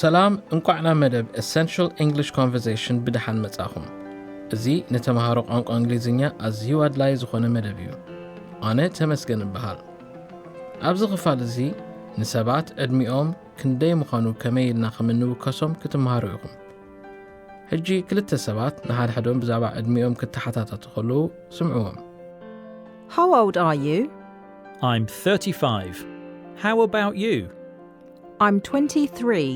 ሰላም፣ እንቋዕ ናብ መደብ Essential English Conversation ብደሓን መጻኹም። እዚ ንተምሃሮ ቋንቋ እንግሊዝኛ ኣዝዩ ኣድላዪ ዝኾነ መደብ እዩ። ኣነ ተመስገን እበሃል። ኣብዚ ክፋል እዚ ንሰባት ዕድሚኦም ክንደይ ምዃኑ ከመይ ኢልና ከም እንውከሶም ክትመሃሩ ኢኹም። ሕጂ ክልተ ሰባት ንሓድሕዶም ብዛዕባ ዕድሚኦም ክተሓታተቱ ከለዉ ስምዕዎም። How old are you? I'm thirty-five. How about you? I'm twenty-three.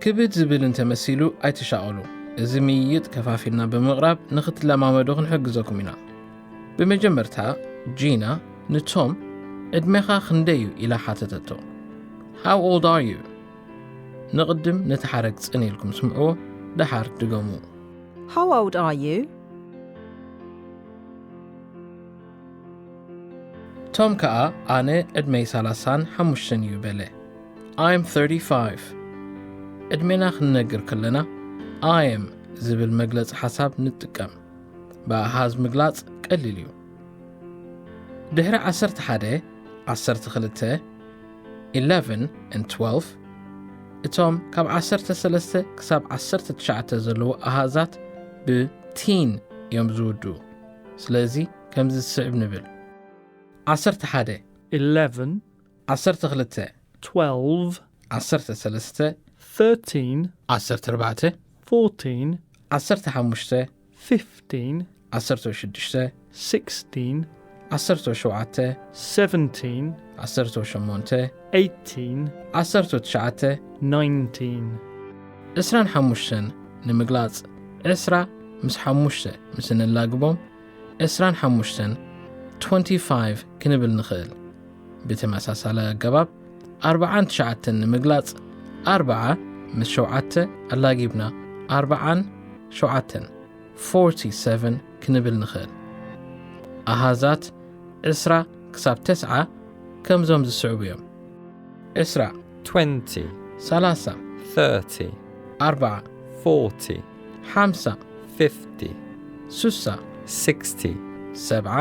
ክብድ ዝብል እንተመሲሉ ኣይትሻቐሉ። እዚ ምይይጥ ከፋፊልና ብምቕራብ ንኽትለማመዶ ክንሕግዘኩም ኢና። ብመጀመርታ ጂና ንቶም ዕድሜኻ ክንደይ እዩ ኢላ ሓተተቶ። How old are you? ንቕድም ነቲ ሓረግ ጽን ኢልኩም ስምዕዎ፣ ደሓር ድገሙ። How old are you? ቶም ከኣ ኣነ ዕድመይ ሰላሳን ሓሙሽተን እዩ በለ። I'm thirty-five። ዕድሜና ክንነግር ከለና I am ዝብል መግለጺ ሓሳብ ንጥቀም። ብኣሃዝ ምግላጽ ቀሊል እዩ። ድሕሪ ዓሰርተ ሓደ፣ ዓሰርተ ክልተ፣ eleven and twelve፣ እቶም ካብ ዓሰርተ ሰለስተ ክሳብ ዓሰርተ ትሽዓተ ዘለዉ ኣሃዛት ብ teen እዮም ዝውድኡ። ስለዚ ከምዚ ዝስዕብ ንብል። ዓሰርተ ሓደ፣ 11, ዓሰርተ ክልተ፣ 12, ዓሰርተ ሰለስተ፣ 13, ዓሰርተ ኣርባዕተ፣ 14, ዓሰርተ ሓሙሽተ፣ 15, ዓሰርተ ሽዱሽተ፣ 16, ዓሰርተ ሸውዓተ፣ 17, ዓሰርተ ሸሞንተ፣ 18, ዓሰርተ ትሽዓተ፣ 19. ዕስራን ሓሙሽተን ንምግላጽ ዕስራ ምስ ሓሙሽተ ምስ እንላግቦም ዕስራን ሓሙሽተን፣ twenty-five፣ ክንብል ንኽእል። ብተመሳሳሊ ኣገባብ ኣርብዓን ትሽዓተን ንምግላጽ ኣርብዓ ምስ ሸውዓተ ኣላጊብና ኣርብዓን ሸውዓተን፣ forty-seven፣ ክንብል ንኽእል። ኣሃዛት ዕስራ ክሳብ ተስዓ ከምዞም ዝስዕቡ እዮም። ዕስራ፣ 20, ሰላሳ፣ 30, ኣርብዓ፣ 40, ሓምሳ፣ 50, ሱሳ፣ 60, ሰብዓ፣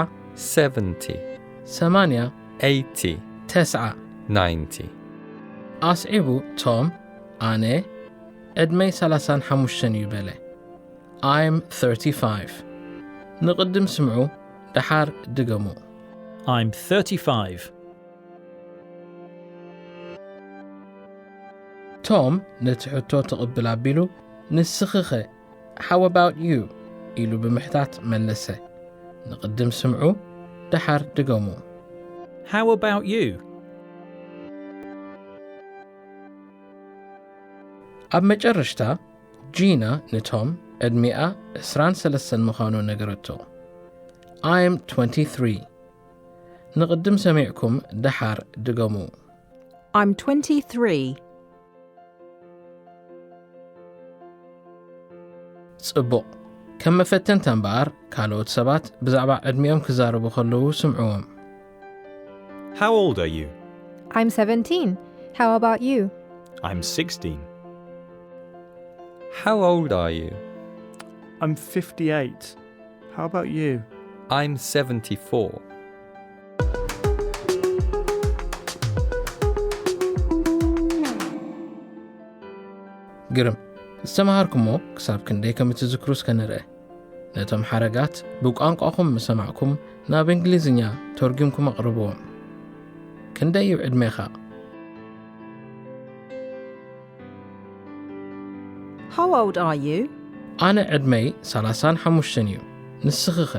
70, ሰማንያ፣ 80, ተስዓ። 90. ኣስዒቡ ቶም፣ ኣነ ዕድመይ ሰላሳን ሓሙሽተን እዩ በለ። I'm thirty-five። ንቕድም ስምዑ፣ ደሓር ድገሙ። I'm thirty-five. ቶም ነቲ ሕቶ ትቕብል ኣቢሉ፣ ንስኺኸ፣ how about you? ኢሉ ብምሕታት መለሰ። ንቕድም ስምዑ፣ ደሓር ድገሙ። How about you? ኣብ መጨረሽታ ጂና ንቶም ዕድሚኣ ዕስራን ሰለስተን ምዃኑ ነገረቶ። I'm twenty-three። ንቕድም ሰሚዕኩም ደሓር ድገሙ። I'm twenty-three. ጽቡቕ። ከም መፈተንታ እምበኣር፣ ካልኦት ሰባት ብዛዕባ ዕድሚኦም ክዛረቡ ከለዉ ስምዕዎም። How old are you? I'm seventeen. How about you? I'm sixteen. How old are you? I'm fifty-eight. How about you? I'm seventy-four. ግርም። ዝተምሃርኩሞ ክሳብ ክንደይ ከም እትዝክሩ እስከ ንርአ። ነቶም ሓረጋት ብቋንቋኹም ምስ ሰማዕኩም ናብ እንግሊዝኛ ተርጒምኩም ኣቕርብዎም። ክንደይ እዩ ዕድሜኻ? How old are you? ኣነ ዕድመይ ሰላሳን ሓሙሽተን እዩ። ንስኺኸ?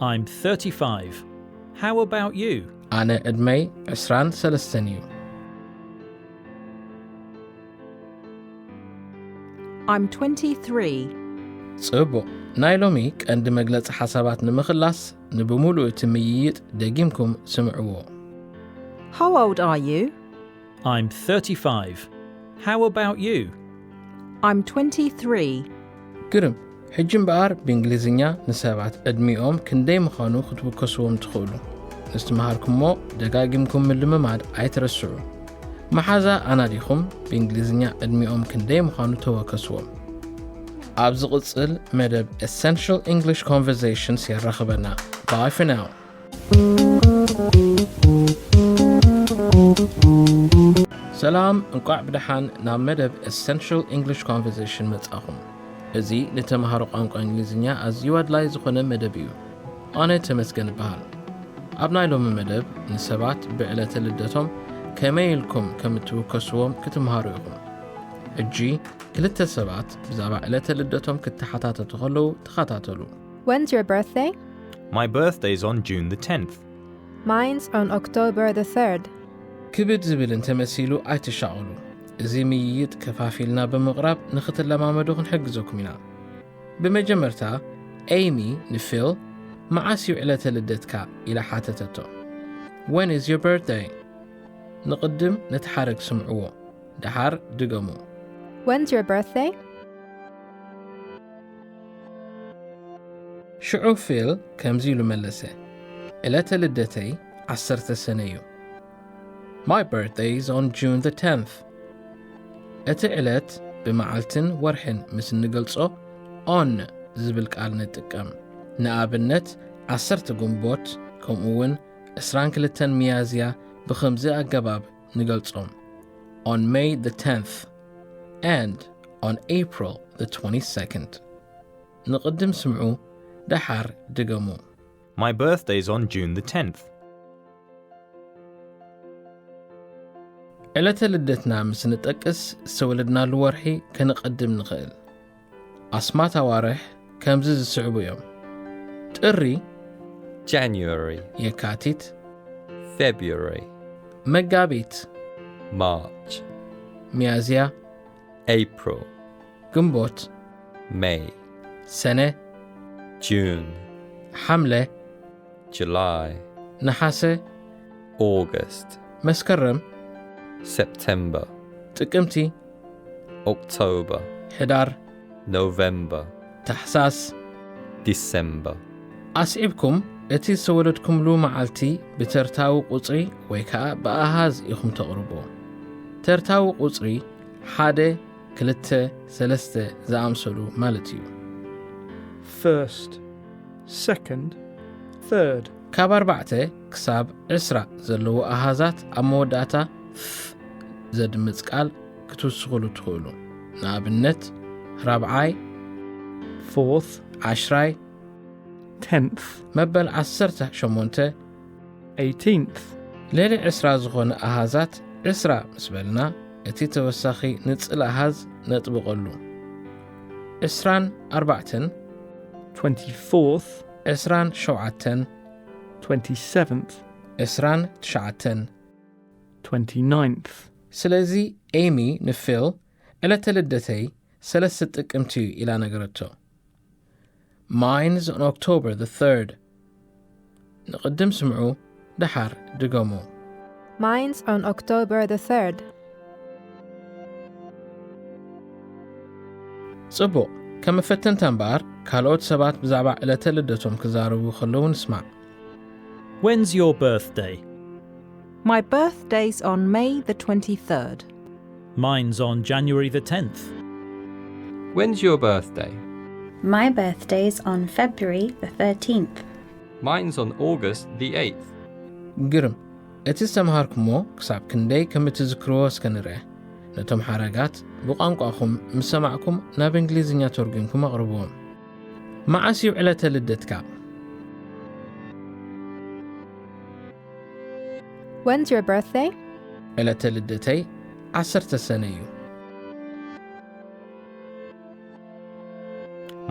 I'm thirty-five. How about you? ኣነ ዕድመይ ዕስራን ሰለስተን እዩ። I'm twenty-three. ጽቡቕ። ናይ ሎሚ ቀንዲ መግለጺ ሓሳባት ንምኽላስ ንብምሉኡ እቲ ምይይጥ ደጊምኩም ስምዕዎ። How old are you? I'm thirty-five. How about you? I'm twenty-three. ግርም። ሕጂ እምበኣር ብእንግሊዝኛ ንሰባት ዕድሚኦም ክንደይ ምዃኑ ክትውከስዎም ትኽእሉ። ንዝተምሃርኩሞ ደጋጊምኩም ምልምማድ ኣይትረስዑ። መሓዛ ኣናዲኹም ብእንግሊዝኛ ዕድሚኦም ክንደይ ምዃኑ ተወከስዎም። ኣብ ዝቕጽል መደብ Essential English Conversations የራኽበና። Bye for now. ሰላም፣ እንቋዕ ብደሓን ናብ መደብ Essential English Conversation መጻኹም። እዚ ንተምሃሮ ቋንቋ እንግሊዝኛ ኣዝዩ ኣድላይ ዝኾነ መደብ እዩ። ኣነ ተመስገን እበሃል። ኣብ ናይ ሎሚ መደብ ንሰባት ብዕለተ ልደቶም ከመይ ኢልኩም ከም እትውከስዎም ክትምሃሩ ኢኹም። ሕጂ ክልተ ሰባት ብዛዕባ ዕለተ ልደቶም ክተሓታተቱ ከለዉ ተኸታተሉ። When's your birthday? My birthday's on June the tenth. Mine's on October the third. ክብድ ዝብል እንተመሲሉ ኣይትሻቐሉ። እዚ ምይይጥ ከፋፊልና ብምቕራብ ንኽትለማመዱ ክንሕግዘኩም ኢና። ብመጀመርታ ኤይሚ ንፊል መዓስ እዩ ዕለተ ልደትካ ኢላ ሓተተቶ። When is your birthday? ንቕድም ነቲ ሓረግ ስምዕዎ፣ ደሓር ድገሙ። When's your birthday? ሽዑ ፊል ከምዚ ኢሉ መለሰ፣ ዕለተ ልደተይ ዓሰርተ ሰነ እዩ። My birthday is on June the tenth. እቲ ዕለት ብመዓልትን ወርሕን ምስ እንገልጾ on ዝብል ቃል ንጥቀም። ንኣብነት ዓሰርተ ግንቦት ከምኡ እውን ዕስራን ክልተን ሚያዝያ ብኸምዚ ኣገባብ ንገልጾም። On May the tenth and on April the twenty-second. ንቕድም ስምዑ፣ ደሓር ድገሙ። My birthday's on June the tenth. ዕለተ ልደትና ምስ ንጠቅስ ዝተወለድናሉ ወርሒ ከነቐድም ንኽእል። ኣስማት ኣዋርሕ ከምዚ ዝስዕቡ እዮም። ጥሪ፣ January, የካቲት፣ February, መጋቢት፣ March, ሚያዝያ፣ April, ግንቦት፣ May, ሰነ፣ June, ሓምለ፣ July, ነሓሰ፣ August, መስከረም፣ September, ጥቅምቲ፣ October, ሕዳር፣ November, ታሕሳስ። December. ኣስዒብኩም እቲ ዝተወለድኩምሉ መዓልቲ ብተርታዊ ቁጽሪ ወይ ከኣ ብኣሃዝ ኢኹም ተቕርብዎ። ተርታዊ ቁጽሪ ሓደ፣ ክልተ፣ ሰለስተ ዝኣምሰሉ ማለት እዩ። First, second, third. ካብ ኣርባዕተ ክሳብ ዕስራ ዘለዉ ኣሃዛት ኣብ መወዳእታ ፍ ዘድምጽ ቃል ክትውስኹሉ ትኽእሉ። ንኣብነት ራብዓይ፣ Fourth, ዓሽራይ፣ tenth, መበል ዓሰርተ ሸሞንተ፣ eighteenth, ልዕሊ ዕስራ ዝኾነ ኣሃዛት ዕስራ ምስ በልና እቲ ተወሳኺ ንጽል ኣሃዝ ነጥብቐሉ። ዕስራን ኣርባዕተን፣ twenty-fourth, ዕስራን ሸውዓተን፣ twenty-seventh, ዕስራን ትሽዓተን። twenty-ninth. ስለዚ ኤሚ ንፊል ዕለተ ልደተይ ሰለስተ ጥቅምቲ እዩ ኢላ ነገረቶ። Mine's on October the third. ንቕድም ስምዑ፣ ደሓር ድገሙ። Mine's on October the third. ጽቡቕ፣ ከም መፈተንታ እምበኣር ካልኦት ሰባት ብዛዕባ ዕለተ ልደቶም ክዛረቡ ከለዉ ንስማዕ። When's your birthday? My birthday's on May the twenty-third. Mine's on January the tenth. When's your birthday? My birthday's on February the thirteenth. Mine's on August the eighth. ግርም፣ እቲ ዝተምሃርኩሞ ክሳብ ክንደይ ከም እትዝክርዎ እስከ ንርአ። ነቶም ሓረጋት ብቋንቋኹም ምስ ሰማዕኩም ናብ እንግሊዝኛ ተርጒምኩም ኣቕርብዎም። መዓስ እዩ ዕለተ ልደትካ? When's your birthday? ዕለተ ልደተይ ዓሰርተ ሰነ እዩ።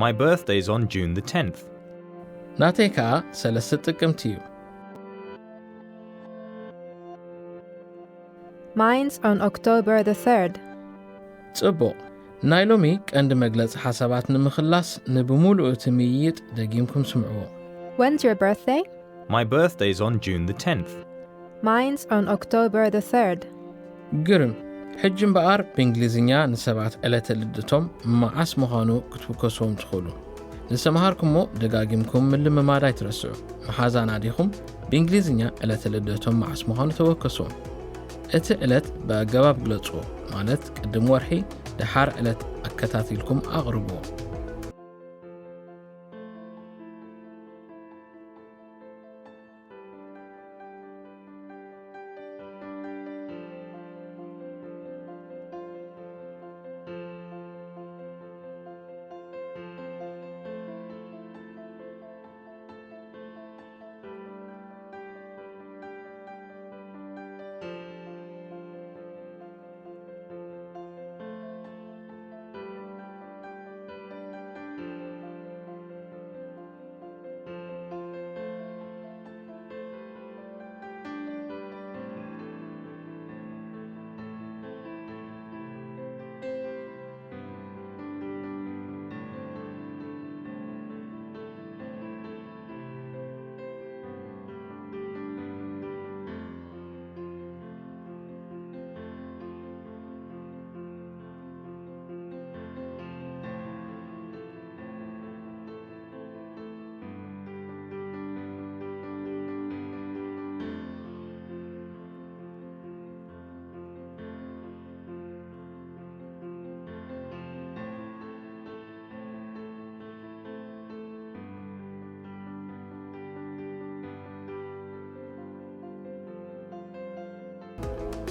My birthday's on June the tenth. ናተይ ከኣ ሰለስተ ጥቅምቲ እዩ። Mine's on October the third. ጽቡቕ፣ ናይ ሎሚ ቀንዲ መግለጺ ሓሳባት ንምኽላስ ንብምሉኡ እቲ ምይይጥ ደጊምኩም ስምዕዎ። When's your birthday? My birthday's on June the tenth. Mine's on October the third. ግርም፣ ሕጂ እምበኣር ብእንግሊዝኛ ንሰባት ዕለተ ልደቶም መዓስ ምዃኑ ክትውከስዎም ትኽእሉ። ንሰምሃርኩሞ ደጋጊምኩም ምልምማድ ኣይትረስዑ። መሓዛና ዲኹም? ብእንግሊዝኛ ዕለተ ልደቶም መዓስ ምዃኑ ተወከስዎም። እቲ ዕለት ብኣገባብ ግለጽዎ፣ ማለት ቅድም ወርሒ፣ ደሓር ዕለት ኣከታቲልኩም ኣቕርብዎ።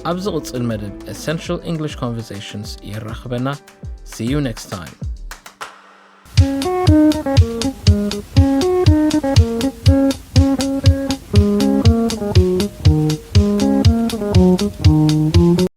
ኣብ ዝቕጽል መደብ Essential English Conversations የራኽበና። See you next time.